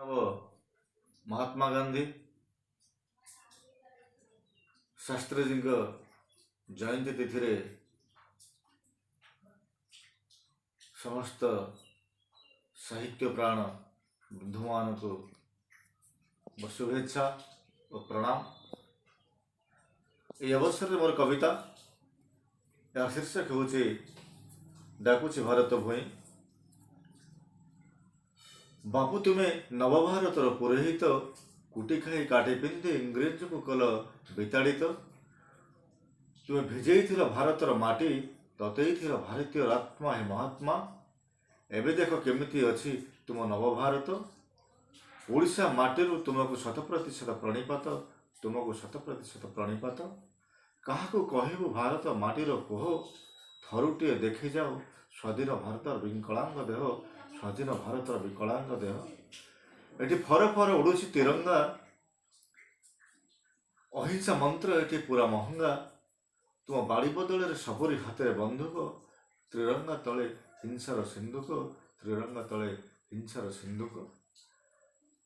ମହାତ୍ମା ଗାନ୍ଧୀ, ଶାସ୍ତ୍ରୀଜୀଙ୍କ ଜୟନ୍ତୀ ତିଥିରେ ସମସ୍ତ ସାହିତ୍ୟ ପ୍ରାଣ ବନ୍ଧୁମାନଙ୍କୁ ମୋ ଶୁଭେଚ୍ଛା ଓ ପ୍ରଣାମ। ଏହି ଅବସରରେ ମୋର କବିତା, ଏହାର ଶୀର୍ଷକ ହେଉଛି "ଡାକୁଛି ଭାରତ ଭୂଇଁ"। ବାପୁ, ତୁମେ ନବଭାରତର ପୁରୋହିତ। କୁଟି ଖାଇ କାଠି ପିନ୍ଧି ଇଂରେଜକୁ କଲ ବିତାଡ଼ିତ। ତୁମେ ଭିଜେଇଥିଲ ଭାରତର ମାଟି, ତତେଇଥିଲ ଭାରତୀୟ ଆତ୍ମା, ହେ ମହାତ୍ମା। ଏବେ ଦେଖ କେମିତି ଅଛି ତୁମ ନବଭାରତ। ଓଡ଼ିଶା ମାଟିରୁ ତୁମକୁ ଶତ ପ୍ରତିଶତ ପ୍ରଣିପାତ, ତୁମକୁ ଶତ ପ୍ରତିଶତ ପ୍ରଣିପାତ। କାହାକୁ କହିବୁ ଭାରତ ମାଟିର କୋହ? ଥରୁଟିଏ ଦେଖିଯାଅ ସ୍ୱାଧୀନ ଭାରତର ବିକଳାଙ୍ଗ ଦେହ, ସ୍ୱାଧୀନ ଭାରତର ବିକଳାଙ୍ଗ ଦେହ। ଏଠି ଫର ଫର ଉଡ଼ୁଛି ତିରଙ୍ଗା, ଅହିଂସା ମନ୍ତ୍ର ଏଠି ପୁରା ମହଙ୍ଗା। ତୁମ ବାଡ଼ି ବଦଳରେ ସବୁରି ହାତରେ ବନ୍ଧୁକ, ତ୍ରିରଙ୍ଗା ତଳେ ହିଂସାର ସିନ୍ଧୁକ, ତ୍ରିରଙ୍ଗା ତଳେ ହିଂସାର ସିନ୍ଧୁକ।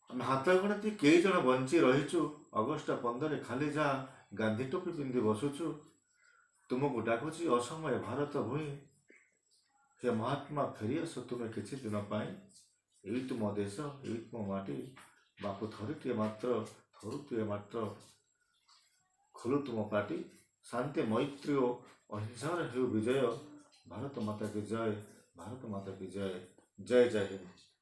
ଆମେ ହାତ ଗଣତି କେଇ ଜଣ ବଞ୍ଚି ରହିଛୁ। ଅଗଷ୍ଟ 15ରେ ଖାଲି ଯାହା ଗାନ୍ଧୀ ଟୋପି ପିନ୍ଧି ବସୁଛୁ। ତୁମକୁ ଡାକୁଛି ଅସମୟ ଭାରତ ଭୂଇଁ। ହେ ମହାତ୍ମା, ଫେରିଆସ ତୁମେ କିଛି ଦିନ ପାଇଁ। ଏଇ ତୁମ ଦେଶ, ଏଇ ତୁମ ମାଟି। ବାପୁ, ଥରୁଟିଏ ମାତ୍ର, ଥରୁଟିଏ ମାତ୍ର ଖୋଲ ତୁମ ପାଟି। ଶାନ୍ତି, ମୈତ୍ରୀ ଓ ଅହିଂସାର ହେଉ ବିଜୟ। ଭାରତ ମାତା କି ଜୟ, ଭାରତ ମାତା କି ଜୟ। ଜୟ ଜୟ ହିନ୍ଦ।